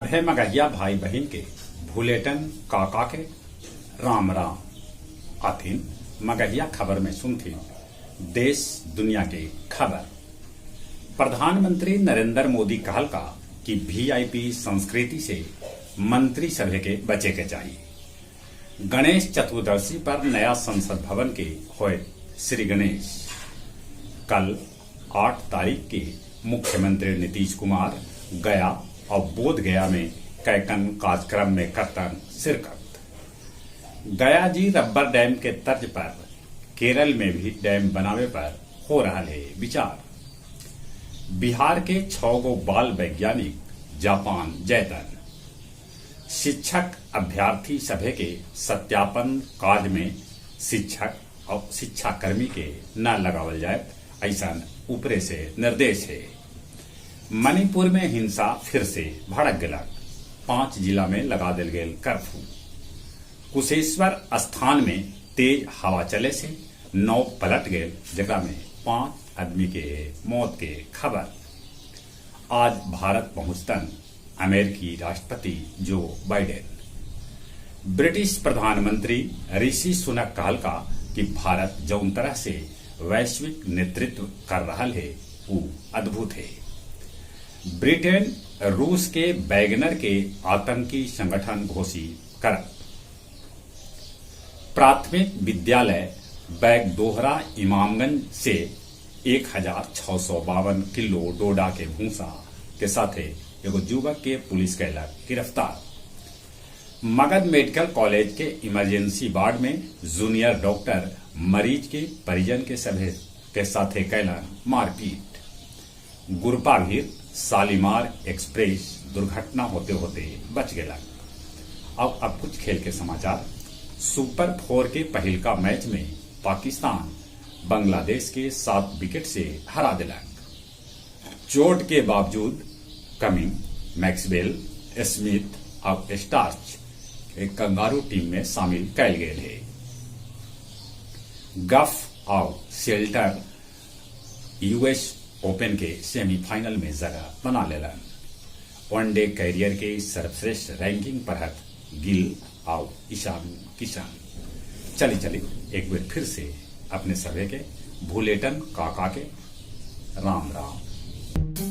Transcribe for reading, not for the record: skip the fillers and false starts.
सभे मगहिया भाई बहिन के भुलेटन काका के राम राम। आथिन मगहिया खबर में सुनथिन देश दुनिया के खबर। प्रधानमंत्री नरेंद्र मोदी कहलका कि वीआईपी संस्कृति से मंत्री सभे के बचे के चाही। गणेश चतुर्दशी पर नया संसद भवन के होयत श्री गणेश। कल 8 तारीख के मुख्यमंत्री नीतीश कुमार गया और बोध गया में कैकन कार्यक्रम में करतन शिरकत। गया जी रबर डैम के तर्ज पर केरल में भी डैम बनावे पर हो रहा है विचार। बिहार के 6 गो बाल वैज्ञानिक जापान जैतन। शिक्षक अभ्यर्थी सभे के सत्यापन कार्य में शिक्षक और शिक्षाकर्मी के न लगावल जाए, ऐसा ऊपरे से निर्देश है। मणिपुर में हिंसा फिर से भड़क गलक। 5 जिला में लगा दिल गेल कर्फ्यू। कुशेश्वर स्थान में तेज हवा चले से नाव पलट गए, जेकरा में 5 आदमी के मौत के खबर। आज भारत पहुंचतन अमेरिकी राष्ट्रपति जो बाइडेन। ब्रिटिश प्रधानमंत्री ऋषि सुनक कहलका कि भारत जौन तरह से वैश्विक नेतृत्व कर रहा है वो अद्भुत है। ब्रिटेन रूस के वैगनर के आतंकी संगठन घोषित कर। प्राथमिक विद्यालय बैगदोहरा इमामगंज से 1652 किलो डोडा के भूसा के साथे एगो युवक के पुलिस कैलक गिरफ्तार। मगध मेडिकल कॉलेज के इमरजेंसी वार्ड में जूनियर डॉक्टर मरीज के परिजन के सभे के साथे कैलन मारपीट। गुरपाभीर शालीमार एक्सप्रेस दुर्घटना होते होते बच गया। अब कुछ खेल के समाचार। सुपर 4 के पहिलका मैच में पाकिस्तान बांग्लादेश के 7 विकेट से हरा दिलक। चोट के बावजूद कमिंग, मैक्सवेल, स्मिथ और स्टार्च एक कंगारू टीम में शामिल कैल गेल है। गफ और शेल्टर यूएस ओपन के सेमीफाइनल में जगह बना लेलन। वनडे कैरियर के सर्वश्रेष्ठ रैंकिंग पर हथ गिल और ईशान किशन। चली चली एक बार फिर से अपने सभे के भूलेटन काका के राम राम।